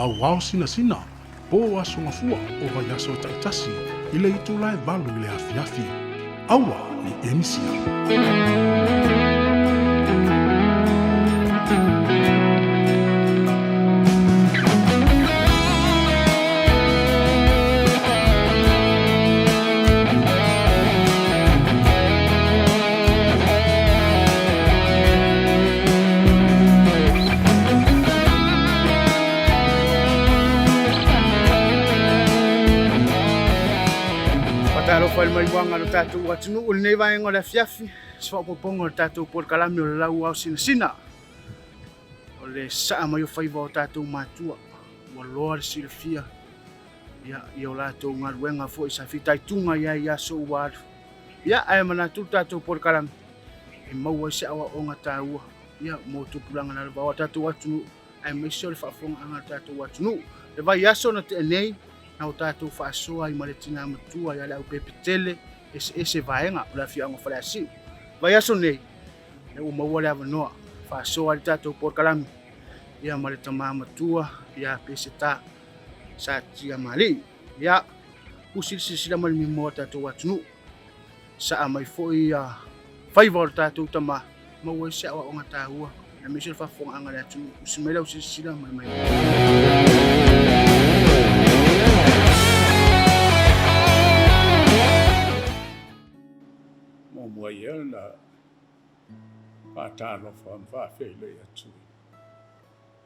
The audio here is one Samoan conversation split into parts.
Lauao Sinasina, po Aso Gafua o vaiaso taitasi i le itula e 8 i le afiafi. Aua ne i e misia. Faatalofa i le maiuaga o le tatou atunuu i lenei vaega o le afiafi, se faaopoopoga o le tatou polokalame o le lau ao sinasina. O le saa mai o faiva o tatou matua, ua loa le silafia ia, i o latou galuega foi sa fitaituga i ai i aso ua alu. Ia, ae manatu le tatou polokalame e maua ai se aoaoga taua ia, mo tupulaga lalovaoa o tatou atunuu, aemaise o le faafofogaaga a le tatou atunuu. Le vaiaso na tea nei, na o tatou faasoa ai ma le tinā matua ia Leaupepe Tele, eseese vaega o le afioaga o Faleasiu. Vaiaso nei, lea ua maua le avanoa faasoa ai le tatou polokalame ia ma le tamā matua ia Peseta Satiamalii. Ia, usi le silasila ma le mimoa o tatou atunuu. Saa mai foi ia faiva o le tatou tamā, maua ai se aoaoga taua, aemaise o le faafofogaaga a le atunuu. Usi mai lau silasila ma le mai. Muamua ia ona faatalofa ma faafeiloai atu i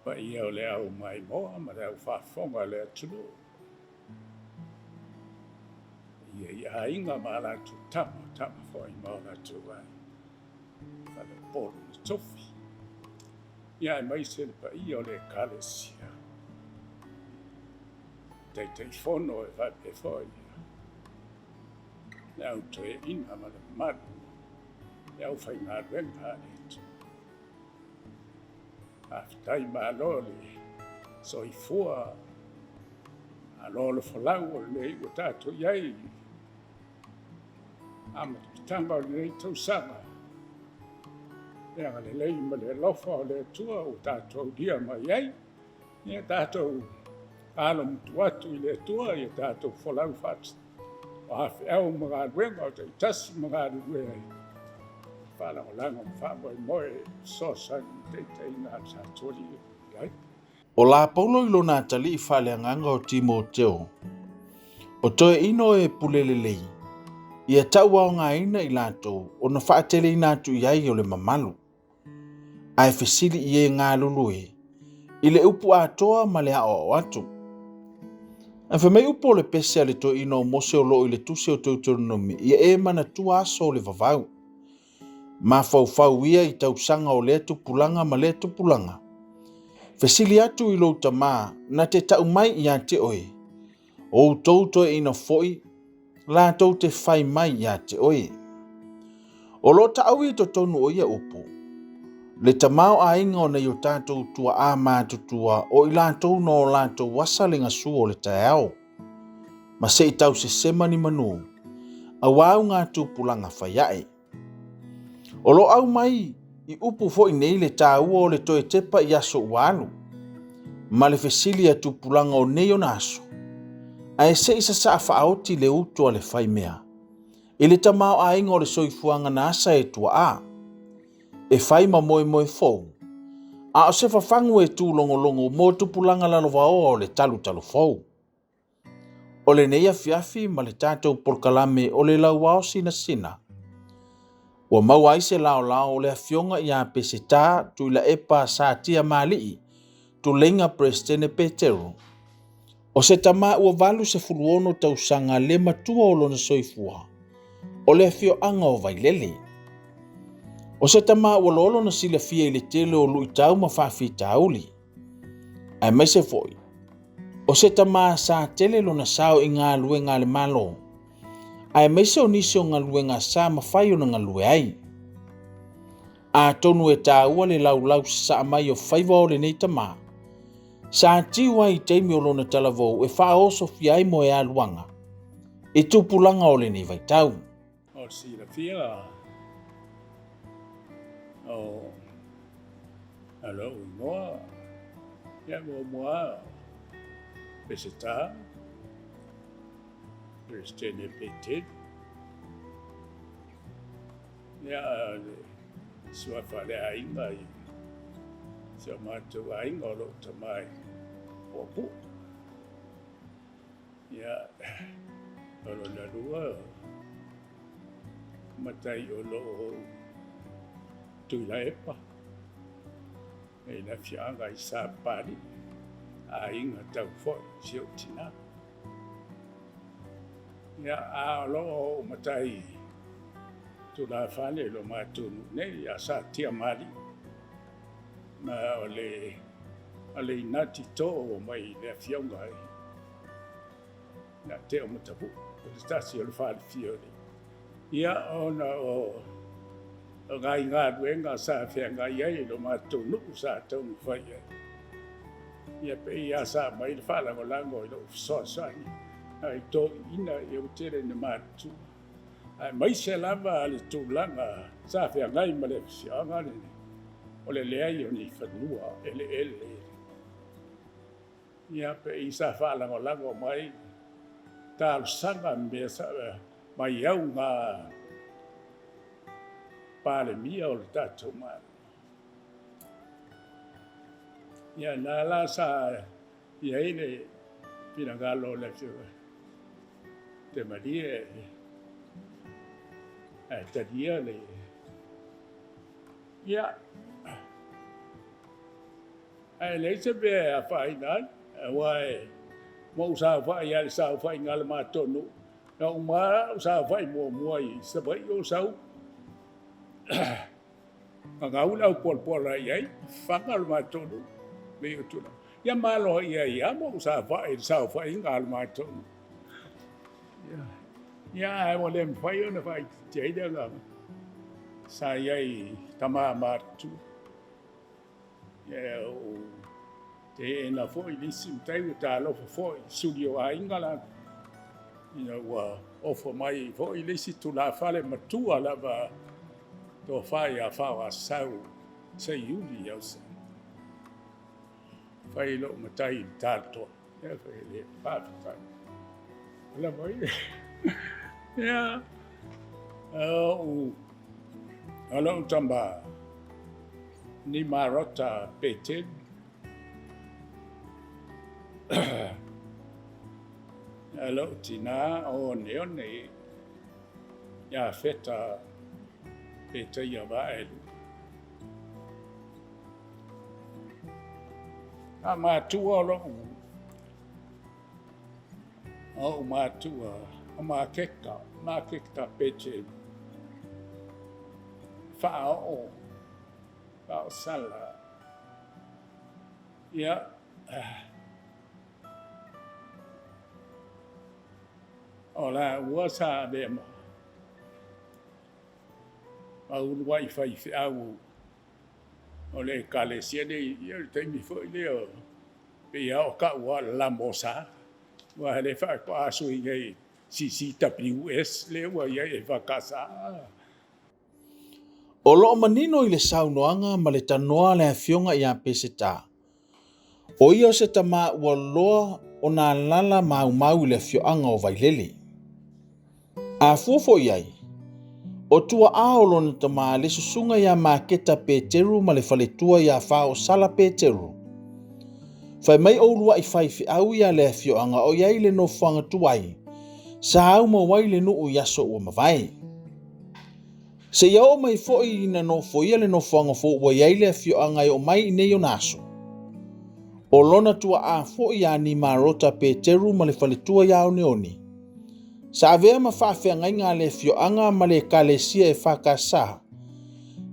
paia o le au maimoa ma le au faafofoga a le atunuu. Ia i aiga ma a latou tama, tama foi ma o latou aiga, faleupolu ma tofi. Ia aemaise le paia o le Ekalesia, Taitaifono e faapea foi le au toeaina ma le mamalu le aufaigaluega a le Atua. Faafetai malo le soifua, malo le folau o lenei ua tatou i ai amataga o lenei tausaga. Le agalelei ma le alofa o le Atua ua tatou aulia mai ai. Ia tatou alo mutu atu i le Atua, ia tatou folau faatasi. O a feau ma galuega o taitasi ma galulue ai, faalagolago ma faamoemoe i fesoasoani ma taitaiga a le tatou Alii e ai. O la Paulo i lona atalii faaleagaga o Timoteo, o toeaina e pule lelei, ia tauaogaina i latou ona faateleina atu i ai o le mamalu. Ae fesili i e galulue i le upu atoa ma le aoao atu. Ae fai mai upu o le pese a le toeaina o Mose o loo i le tusi o Teuteronomi, ia e manatua aso o le vavau. Mafaufau ia i tausaga o lea tupulaga ma lea tupulaga. Fesili atu i lou tamā na te tau mai ia te oe, o outou toeaina foi latou te fai mai ia te oe. O lo taʻau i totonu o ia upu, le tamaoaiga o nei o tatou tuaʻā matutua o i latou no o latou asa le gasu o le taeao, ma se i tausesema ni manu, auā uga tupulaga fai aʻe. O lo aumai i upu foi nei le taua o le toe tepa i aso ua alu, ma le fesili a tupulaga o nei ona aso, ae se i sasaa faaoti le utu a le faimea i le tamaoaiga o le soifuaga na asa e tuaa, e fai ma moemoe fou, a o se fafagu e tūlogologo mo tupulaga lalovaoa o le talutalu fou. O lenei afiafi ma le tatou polokalame o le Lauao Sinasina, ua maua ai se laolao o le afioga ia Peseta Tuilaepa Satiamalii Tuleiga Peresetene Petero, o se tama ua 86 tausaga le matua o lona soifua, o le afioaga o Vailele. O se tama ua loa lona silafia i le tele o luitau ma faafitauli, aemaise foi o se tama sa tele lona sao i galuega a le Malo, aemaise o nisi o galuega sa mafai ona galue ai. Atonu e taua le laulau sasaa mai o faiva o lenei tama, sa tiu ai i taimi o lona talavou e faaosofia ai moealuaga i tupulaga o lenei vaitau. O le silafia o lou igoa, ia muamua Peseta, Peresetene Petelu. Ia, le suafa o le aiga i si o matou aiga o lou tama i Puapua. Ia, o lona lua, matai o lo o Tuilaepa, i le afioaga i Sapapalii, aiga tau foi si ou tinā. Ia, a o lo o ou matai tulafale i lo matou nuu nei ia Satiamalii, ma o le Aleinati Too mai le afioga ia Teomatavuu, o le tasi o le falefia o le Ia, ona o nai galuega sa feagai ai i lo matou nuu sa taumafai ai. Ia pei lava sa aumai le faalagolago i lou fesoasoani nai toeaiina ia ua tele ina matutua, aemaise lava le tulaga sa feagai ma le afioaga lenei, o le leai o ni fanua eleele. Ia pei sa faalagolago mai talosaga mea sa mai au ngā Palemia o le tatou Malo. Ia na la sa i ai le finagalo o le Afioga Temalie ae talia le ia Ae leai se mea e afaina ai, aua e ua ou saofai lava i le saofaiga a le matou nuu. Na uma lava ou saofai muamua i Savaii ou sau, gagau le aupualapuala i ai, faga le matou nuu. Pei o tulaga. Ia ma aloaia ai lava ma ou saofai i le saofaiga a le matou nuu. Ia, ae ua le mafai ona faaitiitia ai le agaga sa i ai i tama matutua. Ia ou teena foi le isi matai ua talofa foi i suli o aiga la ina ua ofo mai foi le isi tulafale matua lava tofa ia Faoasau Seiuli Iausa. Fai lou matai i le talitoa. Ia fai le faafetai. Lava ia. Ia, ou lou tama ni Marota Petelu. A lou tinā o Oneone ia Feta Petaia Vaelu. A matua o lou ou matua o Maketa, Maketa Petelu. Faaoo, Faaosala. Ia, o la ua sa avea ma uluai faifeau o le Ekalesia nei, ia o le taimi foi lea o pei lava o tau lava o le lamosa, aua e le faatoa sui nei CCWS lea ua i ai EFKS. O lo o manino i le saunoaga ma le tanoa a le Afioga ia Peseta, o ia o se tama ua loa ona alaala maumau i le afioaga o Vailele. A fua foi i ai, o tuaa o lona tama le susuga ia Maketa Peteru ma le faletua ia Faosala Peteru. Fai mai o uluai faifeau ia le afioaga o i ai le nofoaga tuai, sa aumau ai le nuu i aso ua mavae. Seia oo mai foi ina nofoia le nofoaga fou ua i ai le afioaga e oo mai i nei ona aso. O lona tuaa foi ia Nimarota Peteru ma le faletua ia Oneone, sa avea ma faafeagaiga a le afioaga ma le Ekalesia EFKS,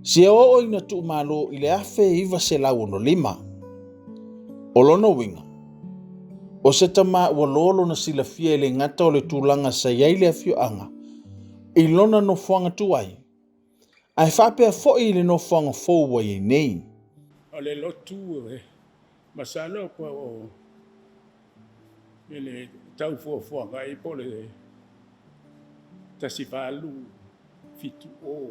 seia oo ina tuumalo i le 1965. O lona uiga, o se tama ua loa lona silafia e le gata o le tulaga sa i ai le afioaga i lona nofoaga tuai, ae faapea foi i le nofoaga fou ua i ai nei. O le lotu e masalo po o i le tau fuafuaga ai po o le 1870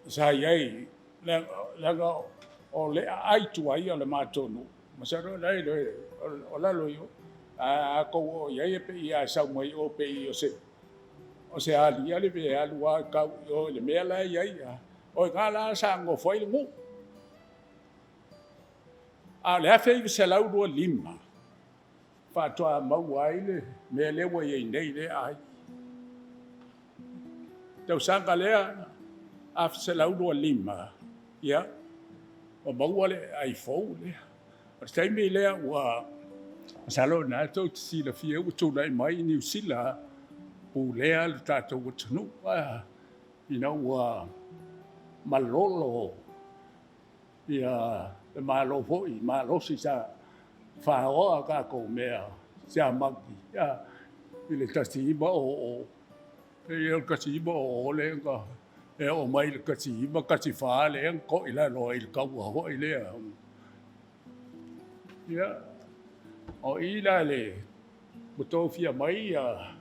sa i ai, leaga o le aai tuai o le matou nuu. Masalo la i le o lalo i o. A kou oo i ai e pei a sau mai o pei o se o se aliali pe alu a kau i o i le mea la e i ai. O i ina la sa nofo ai le nuu. A o le 1925, faatoa maua ai le mea lea ua i ai nei lea aiga. Tausaga lea 1925, ia, ua maua le ai fou lea. O le taimi lea ua, masalo o lena tou te silafia ua tulai mai Niu Sila pulea le tatou atunuu, ina ua malolo ia le Malo foi malosi sa faoa tatou mea Siamani i le 1900. Pei o le 1900 lea na e oo mai i le 1914 lea na to'i lalo ai i le taua foi lea. Ia, o i la le ua tofia mai ia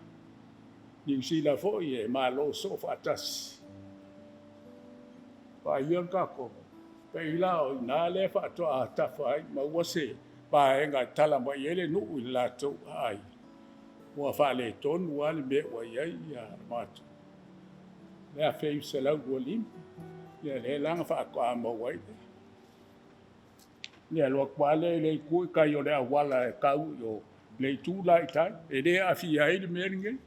Niu Sila foi e Malo Soofaatasi. Vaaia le tatou pei la o i ina lea faatoa tafa ai maua se vaega e tala mai ai le nuu i le latou aai. Ua faaletonu lava le mea ua i ai le matou le 1925, ia lea la na faatoa maua ai lea. Le alu atu lava lea i le itu i tai o le auala e tau i o le itu la i tai, e le aafia ai le mea lenei.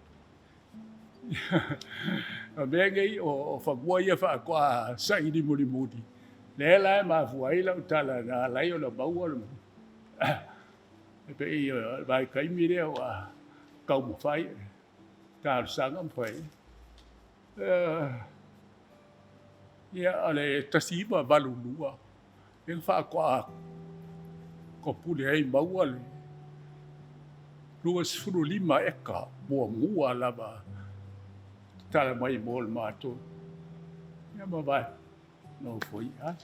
O mea nei o fanua ia faatoa saili mulimuli, lea la e mafua ai lau tala na ala ai ona maua le e pei o le vaitaimi lea ua taumafai talosaga ma fai. Ia, o le 1982, lea na faatoa topule ai maua le 25 eka muamua lava tatala mai mo le matou. Ia ma vae nofoia.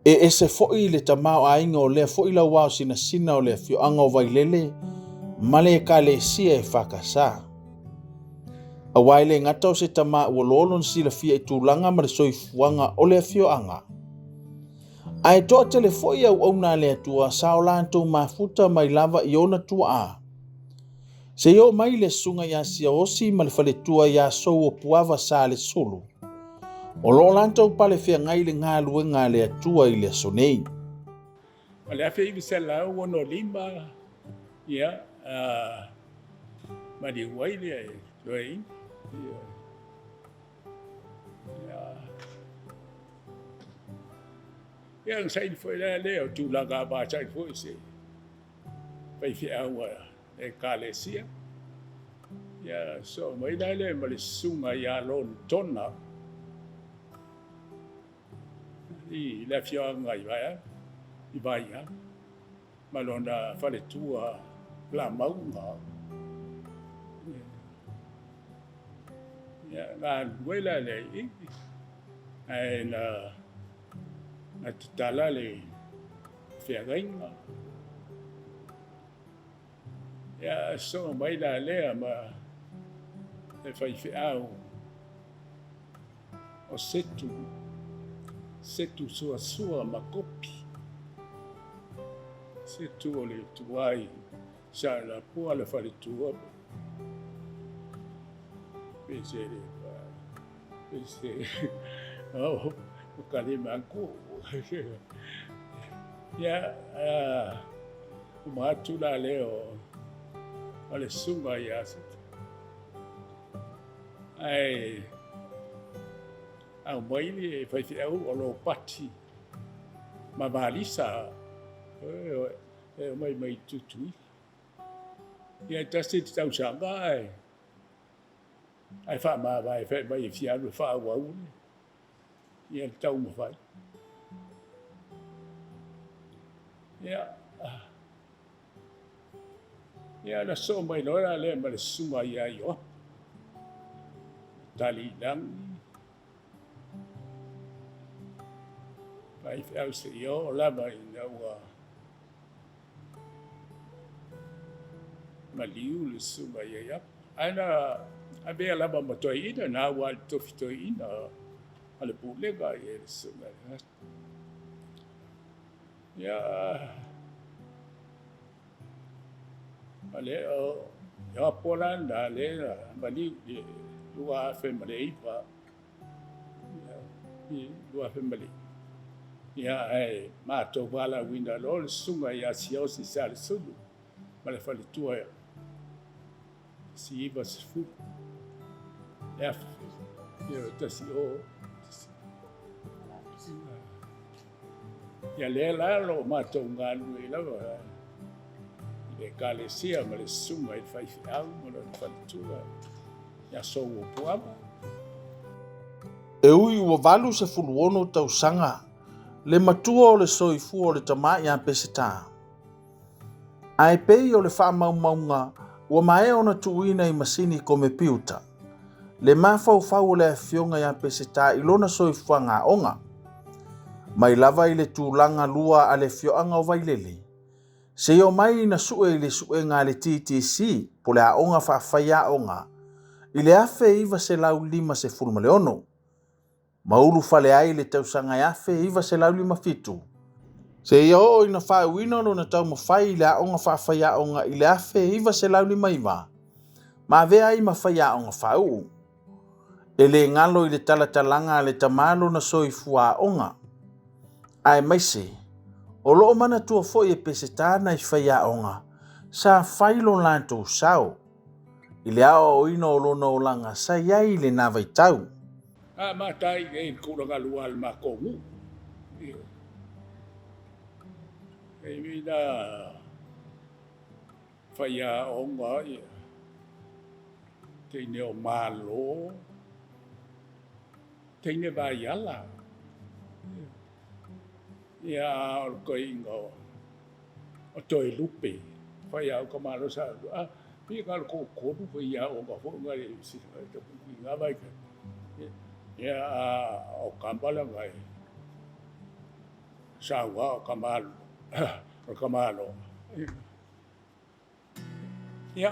E ese foi le tamaoaiga o lea foi lauao sinasina o le afioaga o Vailele ma le Ekalesia e EFKS. Aua e le gata o se tama ua loa lona silafia i tulaga ma le soifuaga o le afioaga, ae toatele foi auauna a le Atua sa o latou mafuta mai lava i ona tuaa. Se i oo mai le susuga ia Siaosi ma le faletua ia Souopuava Salesulu, o lo o latou pale feagai le galuega a le Atua i le aso nei. O le 1965, ia, maliu ai le toeaina. Ia, na saili foi la lea o tulaga masani foi se faifeau a le Ekalesia. Ia, soo mai la lea ma le susuga ia Lon Tona i le afioaga i Vaea, i Vaia, ma lona faletua Lamauga. Ia, galulue la lea i i, ae na tatala le feagaiga. Ia, soo mai la lea ma le faifeau o Setu, Setu Suasua ma Kopi. Setu o le tuai sa lapua le faletua. Pe se le pe se oh, o ka le manku. Ia, uma atu la lea o le susuga ia Setu. Ae aumai le faifeau o Lopati ma Valisa e omai mai Tutuila. Ia e tasi le tausaga ae ae faamavae fai mai e fia alu e faaauau ia le taumafai. Ia, ia na soo mai loa la lea ma le susuga ia Ioapo. Tali i lagi. Faifeau seia oo lava ina ua maliu le susuga ia Ioapo. Ae na avea lava ma toeaina, na au lava i le tofi toeaina a le pulega ia le susuga. Ia, O le o ia pola na le maliu i le 2009. I 2009. Ia ae matou valaauina loa le susuga ia Siaosi Salesulu ma le faletua 19 le afe ia 10. Ia lea la o lo o matou galulue lava i le Ekalesia ma le susuga i le faifeau ma lona faletua ia Souo Puava. E ui ua 86 tausaga le matua o le soifua o le tama ia Peseta, ae pei o le faamaumauga ua maea ona tuuina i masini komepiuta, le mafaufau o le afioga ia Peseta i lona soifuaga aoga, mai lava i le tulaga lua a le afioaga o Vailele, seia oo mai ina sue i le suega a le TTC po o le Aoga Faafaiaoga i le 1956. Ma ulufale ai i le tausaga e 1957, seia oo ina faaiuina lona taumafai i le aoga faafaiaoga i le 1959, ma avea ai ma faiaoga faauu. E le galo i le talatalaga a le tama lona soifua aoga, aemaise o lo o manatua foi e Peseta nai faiaoga sa fai lo latou sao i le aoaoina o lona olaga sa i ai i lena vaitau. A matai i le tulaga lua a le matou nuu. E i na faiaoga ia teine o Malo, teine Vaiala. Ia o le toeaina o Toelupe, faiaoga Malo sa a pei na o le toatolu faiaoga foi na le i na vaitaimi. Ia a o tama la e saua o tama o tamaloa. Ia,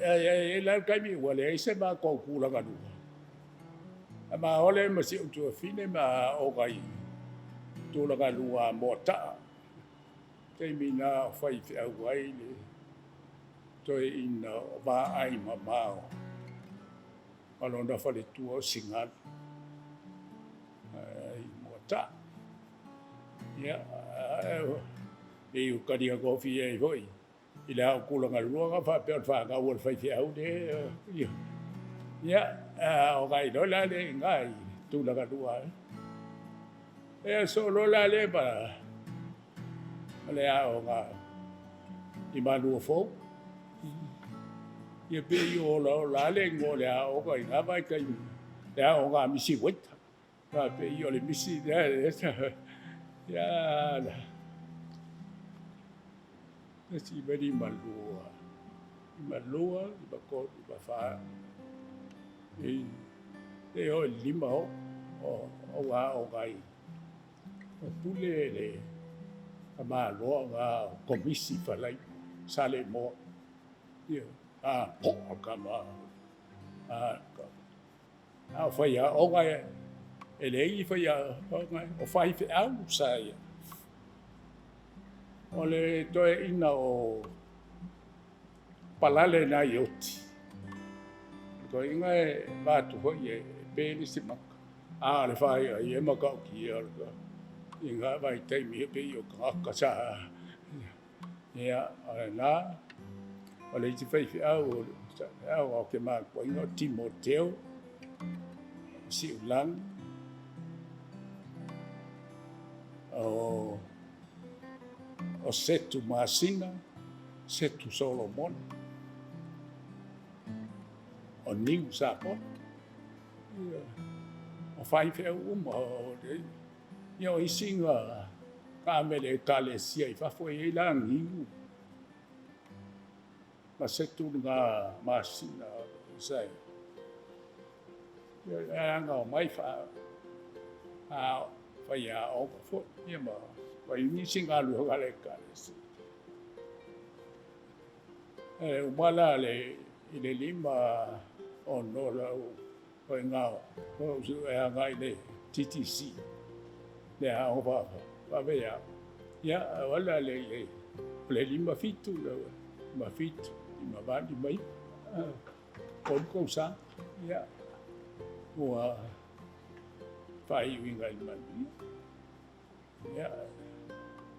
e la le taimi ua leai se matou tulaga lua. A ma ole ma si ou tuafine ma aoga i tulaga lua Moataa. Taimi na o faifeau ai le toeaina o Vaai Mamao ma lona faletua o Sigalu i Moataa. Ia, e utalia gofie ai foi i le ao tulaga lua na faapea o le fanau o le faifeau le. Ia, o nai loa la le i ina i tulaga lua ai. E solo la le ma le aoga i Malua Fou. Ia pei o ola ola le igoa o le aoga i na vaitaimi, le aoga a Misi Waita. Faapei o le misi lea, ia la. 1.52, 52, 53, 54, i e o lima o o aoga i o pule le tamaloa nga o komisi falai sa le moa. Ia, a po ka ma a ka a o faiaoga e leai faiaoga o faifeau sa ia. O le toeaina o Palale nai Oti. O le toeaina e va atu foi e pe le isi maka. A o le faaiai e matautia o le i ngā vaitaimi e pei o tagata sa. Ia, o lena, o le isi faifeau o le au o ke makuaina o Timoteo, Siulang, o Setu Masina, Setu Solomon, o Niu Samoa. Ia, o faifeau uma o ia o isi nga ka mele ekalesia i fafo e i la niu. Ma Setu nga Masina sai. Ia anga o mai fa a faiaoga foi ia ma fai nisi galuega a le ekalesia. E uma la le i le 56 lau faiga o e agai le TTC le aoga faavea. Ia wala le le 57 lau. 57, 58, 59, 3 tausaga, ia, ua faaiuina i le manuia. Ia,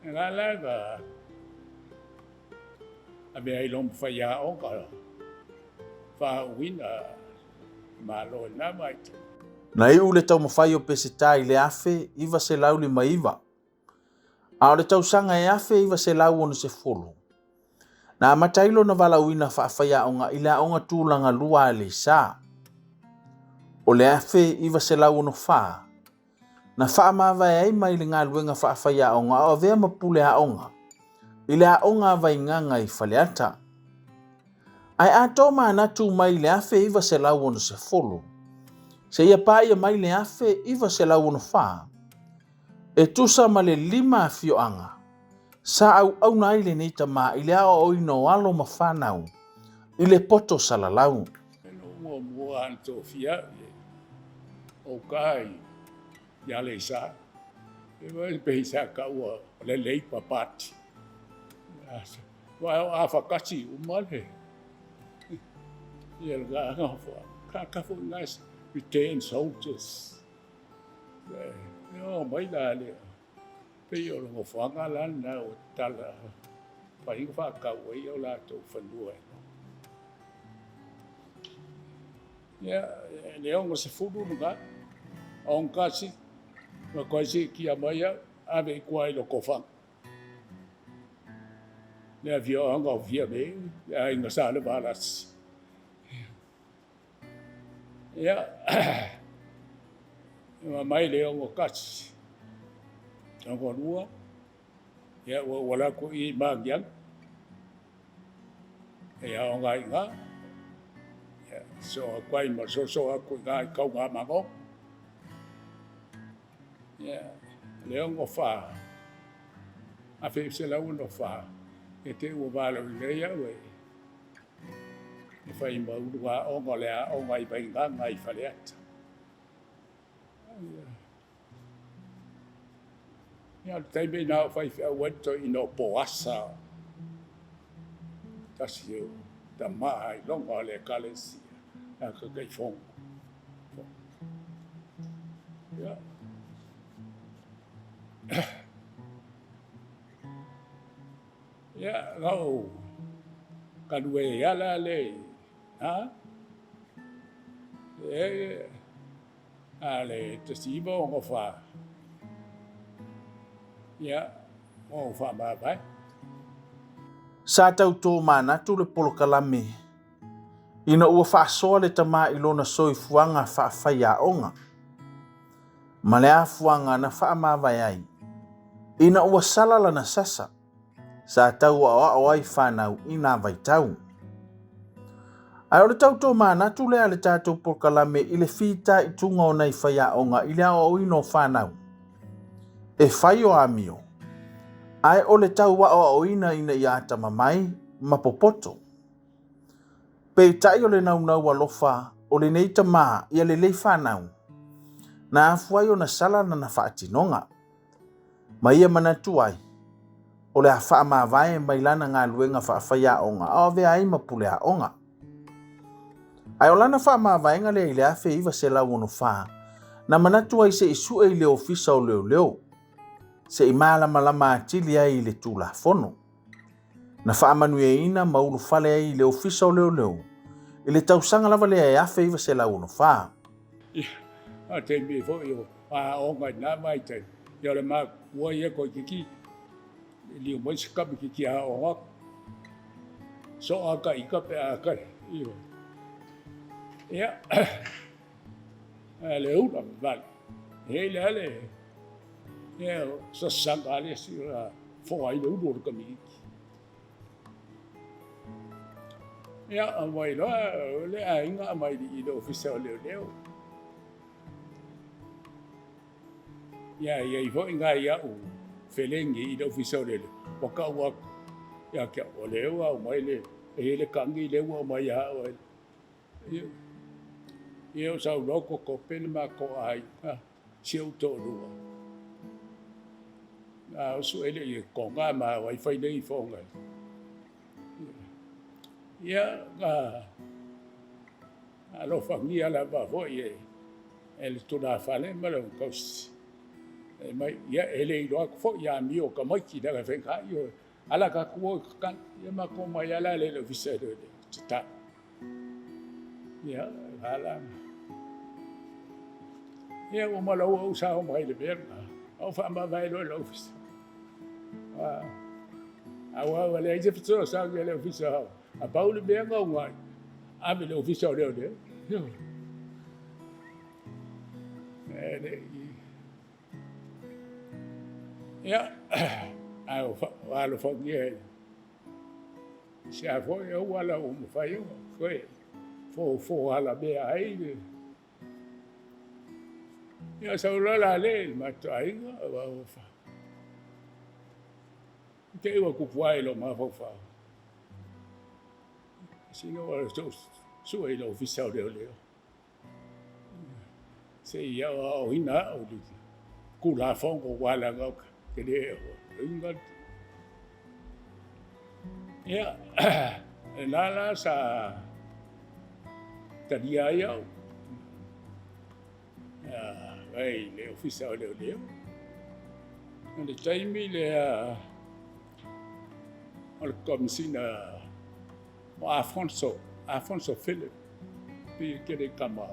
e la la na avea ai loa ma faiaoga faauuina Malo i lena vaitaimi. Na iu le taumafai o Peseta i le 1959, a o le tausaga e 1960, na amata ai lona valaauina faafaiaoga i le aoga tulaga lua a Aleisa. O le 1964, na faamavae ai mai le galuega faafaiaoga a o avea ma pule aoga i le aoga a Vaigaga i Faleata. Ae a tomanatu mai le 1960 seia paia mai le 1964, e tusa ma le 5 afioaga sa auauna ai lenei tama i le aoaoina o alo ma fanau i le poto salalau. E no muamua ana tofia au e o uka i Aleisa. E mai pei sa kaua o le Labour Party. Wa o afakasi uma le ia le vaega fo ka ka fo ngai return soldiers. E o mai la le pei o le nofoaga la lena ua tatala fai ma faatau ai o latou fanua. Ia, le 60 lena, 61, ma koe siitia mai au, ave i tua i Lotofaga. Le afioaga o Fiame, le aiga Salevalasi. Ia, ma mai le 61, 62, ia ua ou alu atu i Magiagi, e aoga ai i ina. Ia, sosoo atu ai ma soso atu i ina i Taugamagogo. Ia, le 64, 1964, ia te i ua valaauina nei au e e fai ma ulu aoga o le aoga i Vaigaga i Faleata. Ia, o le taimi lena o faifeau ai le toeaina o Poasa, tasi o tama iloga o le Ekalesia, a Taitaifono. Ia. Ia, na ou galue ala le, ha? E, a le 1964, ia, ua ou faamavae. Sa tau tomanatu le polokalame ina ua faasoa le tama i lona soifuaga faafaiaoga ma le afuaga na faamavae ai ina ua sala lana sasa sa tau aoao ai fanau i nā vaitau. Ae o le tau tomanatu lea a le tatou polokalame i le fitaituga o nai faiaoga i le aoaoina o fanau e fai o amio, ae o le tau aoaoina ina ia atamamai ma popoto. Peitai o le naunau alofa o lenei tama ia lelei fanau, na afua ai ona sala lana faatinoga. Ma ia manatu ai, o le a faamavae mai lana galuega faafaiaoga a o avea ai ma puleaoga. Ae o lana faamavaega lea i le 1964, na manatu ai se i sue i le Ofisa o Leoleo, se i malamalama atili ai i le Tulafono. Na faamanuiaina ma ulufale ai i le Ofisa o Leoleo i le tausaga lava lea e 1964. Ia, a taimi foi o aoga i na vaitaimi, ia o le matua ia toeitiiti liu mai se kamititi aoga atu. Soa ka ika pe a ka, ioe. Ia, a le ula vale. He le ale, ia, sasaga ale si fo'a ai le ulu o le kamititi. Ia, aumai loa le aiga aumai i le Ofisa o Leoleo. Ia, e i ai foi nai au felegi i le Ofisa o Leoleo, ua tau atu ia te au, o lea ua aumai le, e i ai le tagi lea ua aumai ia oe. Ia, ia o sau loa kokope le matou aiga, si ou toalua. A o sue le i koga ma wai fai le ifoga. Ia, na alofagia lava foi e le tulafale ma lona tausi. E mai, ia, e le iloa atu foi amio a tamaiti leaga e faigata, ioe. Ala tatou o e tatalo. Ia matou omai lava la i le Ofisa o Leoleo, tatalo. Ia, ala. Ia, ua uma loa ua ou sao mai i le mea lena. Ou faamavae loa i le ofisa. Aua ua leai se fesoasoani a le ofisa. A pau le mea na uunai, ave i le ofisa o leoleo. E le i... Ia, ae ua alofagia e se a foi auala ua mafai ona toe fofo alamea ai le... Ia, sau loa la le i le matou aiga, ua te i ua tupu ae i lou mafaufau. Sina ua sue i le ofisa o leoleo. Se i aoaoina au i le Tulafono aua leaga ou te le inga. Ia, lena la sa talia ai au ai le ofisa o leoleo. O le taimi lea o le Komesina o Afonso, Afonso Philip, pei e tele tama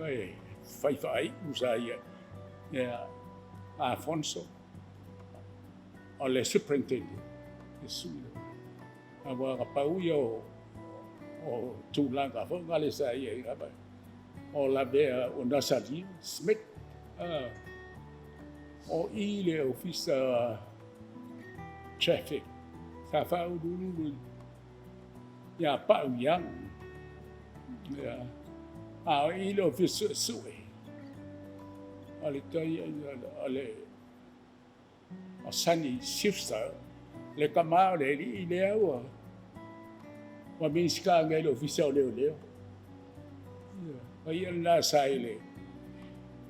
e fai faaiu sa ia. Ia, Afonso, o le superintendent, le sui. Aua na pau ia o tulaga foi na le sa ia i lava. O lavea o Nasalia Smith, o i le ofisa traffic sa faauluulu ia Pau Young. Ia, a o i le ofisa suesue o le tai o le o Sonny Schuster, le tama o le alii lea ua Minisita nei i le Ofisa o Leoleo. O ia lena sa i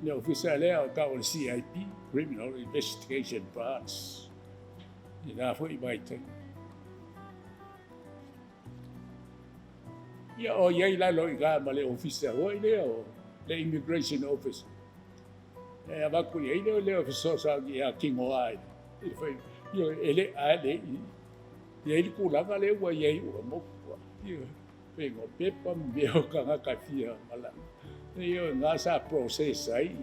le ofisa lea o tau o le CIP, Criminal Investigation Branch, i lena foi vaitaimi. Ia, o i ai lalo i ina ma le ofisa foi lea o le Immigration Office. E avatu i ai lea o fesoasoani ia tino ai. E le a le i ai le tulaga lea ua i ai ua moku. Faiga o pepa ma mea o tagata fia malaga. Ia na sa process ai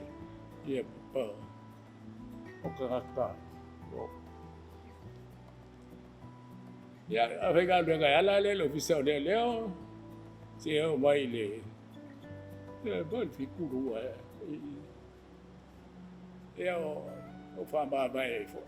ia pepa o tagata. Ia, a faigaluega e ala lea i le ofisa o leoleo, seia oo mai i le 72, ia o faamavae ai foi.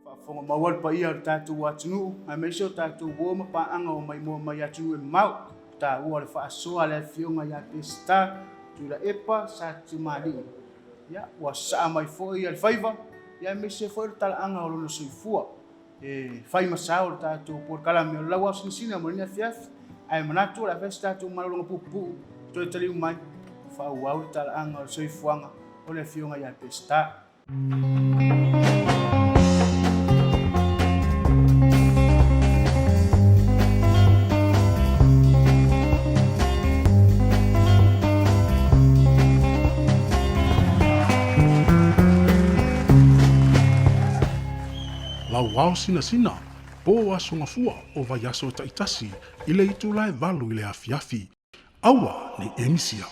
Faafofoga maua le paia o le tatou atunuu, aemaise o tatou uo ma paaga o maimoa mai atunuu e mamao. Taua le faasoa a le Afioga ia Peseta Tuilaepa Satuimalii. Ia, ua sasaa mai foi le faiva, ia aemaise foi le talaaga o lona soifua. E fai ma sao le tatou polokalame o le Lauao Sinasina mo lenei afiafi, ae manatu o le a fai se tatou malologa puupuu toe taliu mai, faaauau le talaaga o le soifuaga o le Afioga ia Peseta. Lauao sinasina, po Aso Gafua o vaiaso taitasi i le itula e 8 i le afiafi. Aua ne i e misia.